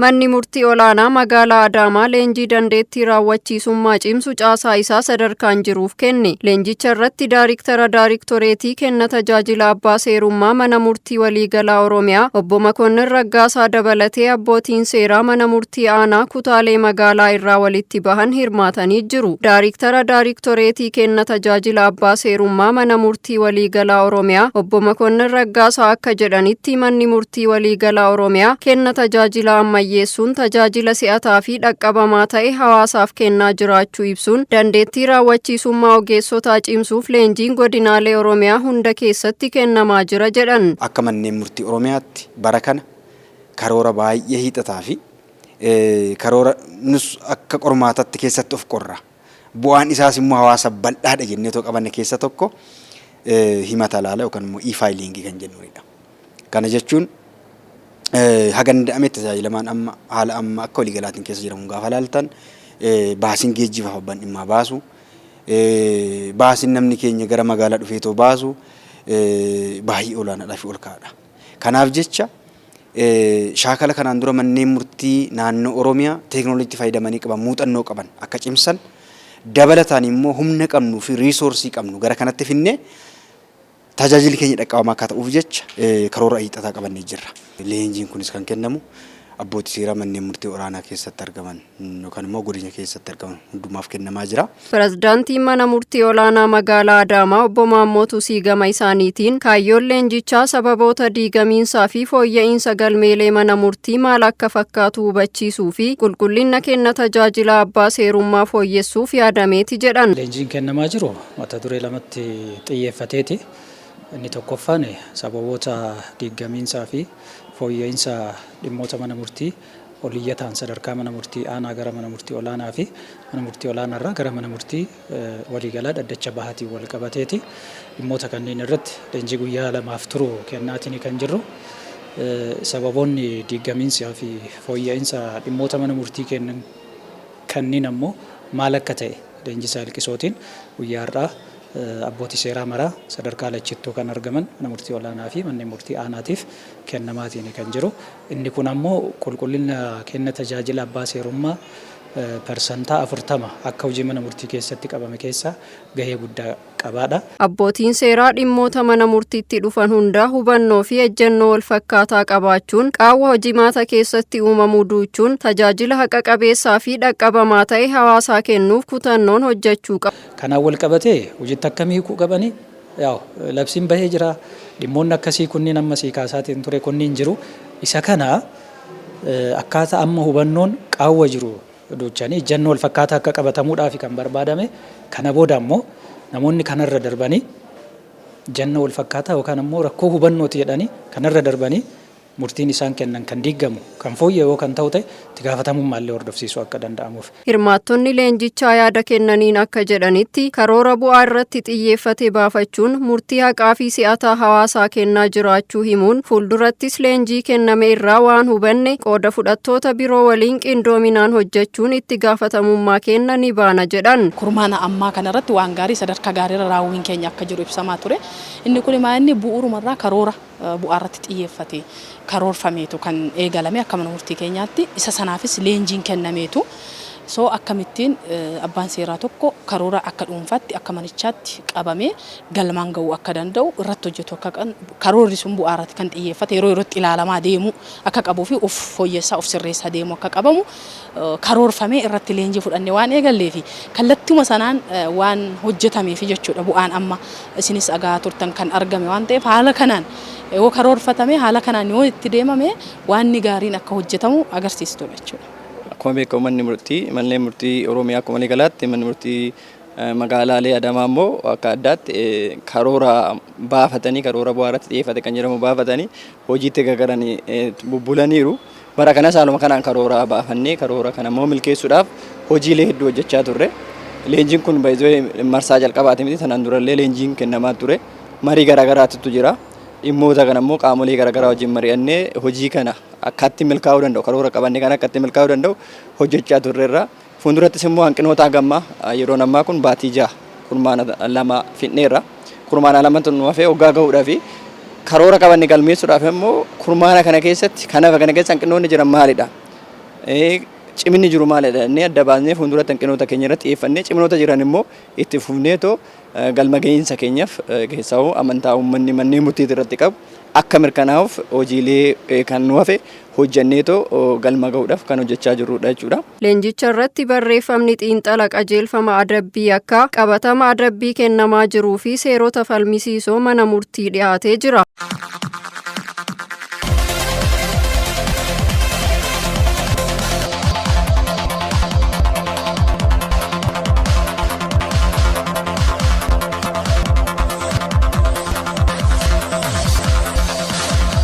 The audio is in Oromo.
Manni murtii olaanaa magaalaa Adaamaa leenjii dandeettii raawwachiisummaa cimsu caasaa isaa sadarkaan jiruuf kenne. Leenjicha irratti daariktara daariktoreetii kenna tajaajila abbaa seerummaa mana murtii waliigalaa Oromiyaa obbo Makonnin Raggaasaa dabalatee abbootiin seeraa mana murtii aanaa kutaalee magaalaa irraa walitti bahan hirmaatanii jiru. Daariktara daariktoreetii kenna tajaajila abbaa seerummaa mana murtii waliigalaa Oromiyaa obbo Makonnin Raggaasaa akka jedhanitti, manni murtii waliigalaa Oromiyaa kenna tajaajila ammayyeessuun tajaajila si'ataa fi dhaqqabamaa ta'e hawaasaaf kennaa jiraachuu ibsuun, dandeettii raawwachiisummaa ogeessotaa cimsuuf leenjiin godinaalee Oromiyaa hunda keessatti kennamaa jira jedhan. Akka manneen murtii Oromiyaatti bara kana karoora baay'ee hiixataa fi karoora nus akka qormaatatti keessatti of qorra. Bu'aan isaas immoo hawaasa bal'aadha jennee otoo qabanne keessa tokko himata ilaala yookaan immoo e-filing kan jennuunidha. Kana jechuun haga danda'ametti tajaajilamaan amma haala amma akka waliigalaatiin keessa jiramu gaafa ilaaltan, baasiin geejjibaaf abbaan dhimmaa baasu, baasiin namni keenya gara magaalaa dhufeetoo baasu baay'ee olaanaadhaa fi ol ka'aadha. Kanaaf jecha shaakala kanaan dura manneen murtii naannoo Oromiyaa teekinooloojiitti fayyadamanii qaban, muuxannoo qaban akka cimsan, dabalataan immoo humna qabnuu fi resource qabnu gara kanatti finnee tajaajilli keenya dhaqqabamaa akka ta'uuf jecha karoora hiixataa qabannee jirra. Leenjiin kunis kan kennamu abbootii seeraa manneen murtii olaanaa keessatti argaman yookaan immoo godina keessatti argaman hundumaaf kennamaa jira. Pirezidaantiin mana murtii olaanaa magaalaa Adaamaa obbo Maammoo Tusii gama isaaniitiin, kaayyoon leenjichaa sababoota diigamiinsaa fi fooyya'insa galmeelee mana murtii maal akka fakkaatu hubachiisuu fi qulqullina kenna tajaajila abbaa seerummaa fooyyessuuf yaadameeti jedhan. Leenjiin kennamaa jiru mata duree lamatti xiyyeeffateeti. Inni tokkoffaan sababoota diigamiinsaa fi fooyya'insa dhimmoota mana murtii oliyyataan sadarkaa mana murtii aanaa gara mana murtii olaanaa fi mana murtii olaanaarraa gara mana murtii waliigalaa dhaddacha bahaatiin wal qabateeti. Dhimmoota kanneen irratti leenjii guyyaa 2f turu kennaatiin kan jirru. Sababoonni diigamiinsaa fi fooyya'insa dhimmoota mana murtii kennan kanneen ammoo maal akka ta'e leenjisaa Ilqisootiin guyyaa har'aa abbootii seeraa maraa sadarkaa lachittuu kan argaman mana murtii olaanaa fi manneen murtii aanaatiif kennamaatiin kan jiru. Inni kun ammoo qulqullina kenna tajaajila abbaa seerummaa 40% akka hojii mana murtii keessatti qabame keessaa gahee guddaa qabaadha. Abbootiin seeraa dhimmoota mana murtiitti dhufan hunda hubannoo fi ejjennoo wal fakkaataa qabaachuun qaawwa hojimaata keessatti uumamuu duuchuun tajaajila haqa qabeessaa fi dhaqqabamaa ta'e hawaasaa kennuuf kutannoon hojjechuu qabu. Kanaan wal qabatee hojiitti akkamii hiikuu qabanii, yaa'u labsiin bahee jira. Dhimmoonni akkasii kunniin amma sii kaasaatiin ture kunniin jiru. Isa kana akkaataa amma hubannoon qaawwa jiru duuchanii ejjennoo wal fakkaataa akka qabatamuudhaaf kan barbaadame. Kana booda ammoo namoonni kanarra darbanii ejjennoo wal fakkaataa yookaan ammoo rakkoo hubannooti jedhanii kanarra darbanii murtiin isaan kennan kan diigamu, kan fooyya'u yoo kan ta'u ta'e, itti gaafatamummaa illee hordofsiisuu akka danda'amuuf. Hirmaattonni leenjichaa yaada kennaniin akka jedhanitti, karoora bu'aa irratti xiyyeeffate baafachuun murtii haqaa fi si'ataa hawaasaa kennaa jiraachuu himuun, fuuldurattis leenjii kenname irraa waan hubanne qooda fudhattoota biroo waliin qindoominaan hojjechuun itti gaafatamummaa kenna ni baana jedhan. Kurmaana ammaa kanarratti waan gaarii, sadarkaa gaariirra raawwiin keenya akka jiru ibsamaa ture. Inni kun maa inni bu'uurumarraa karoora bu'aa irratti xiyyeeffate karoorfameetu kan eegalame akka mana murtii keenyaatti. Isa sanaafis leenjiin kennameetu, so akkamittiin abbaan seeraa tokko karoora akka dhuunfaatti, akka manichaatti qabamee galmaan ga'uu akka danda'u irratti hojjetu, akka karoorri sun bu'aa irratti kan xiyyeeffate yeroo yerootti ilaalamaa deemuu akka qabuu fi of fooyyessaa, of sirreessaa deemuu akka qabamu karoorfamee irratti leenjii fudhannee waan eegallee fi kallattuma sanaan waan hojjetameef jechuudha. Bu'aan amma isinis dhagaa turtan kan argame waan ta'eef, haala kanaan yoo karoorfatame, haala kanaan yoo itti deemame, waanni gaariin akka hojjetamu agarsiistudha jechuudha. Akkuma beekamu manni murtii, manneen murtii Oromiyaa akkuma waliigalaatti, manni murtii magaalaalee Adamaa immoo akka addaatti karoora baafatanii, karoora bu'aa irratti xiyyeeffate kan jedhamu baafatanii hojiitti gagaranii bubbulaniiru. Bara kanas haaluma kanaan karoora baafannee, karoora kana immoo milkeessuudhaaf hojiilee hedduu hojjechaa turre. Leenjiin kun baay'ee marsaa jalqabaati miti, sanaan durallee leenjiin kennamaa ture. Marii garaagaraatu jira. Dhimmoota kana immoo qaamolee garaagaraa wajjin mari'annee hojii kana akkatti milkaa'uu danda'u, karoora qabannee kana akkatti milkaa'uu danda'u hojjechaa turreerra. Fuuldurattis immoo hanqinoota hagammaa yeroon ammaa kun baatii 6 kurmaana 2 fixneerra. Kurmaana 2tu nu hafee hoggaa gahuudhaa fi karoora qabanne galmeessuudhaaf immoo kurmaana kana keessatti kan hafe kana keessa hanqinoonni jiran maalidha? Ciminni jiru maalidha? Inni adda baasnee fuulduratti hanqinoota keenya irratti xiyyeeffannee ciminoota jiran immoo itti fufneetoo galma gahiinsa keenyaaf, keessaa'uu amantaa uummanni manneen murtii irratti qabu akka mirkanaa'uuf hojiilee kan nu hafe hojjenneetoo galma gahuudhaaf kan hojjechaa jirrudha jechuudha. Leenjicha irratti barreeffamni xiinxala qajeelfama adabbii akka qabatama adabbii kennamaa jiruu fi seerota falmisiisoo mana murtii dhiyaatee jira.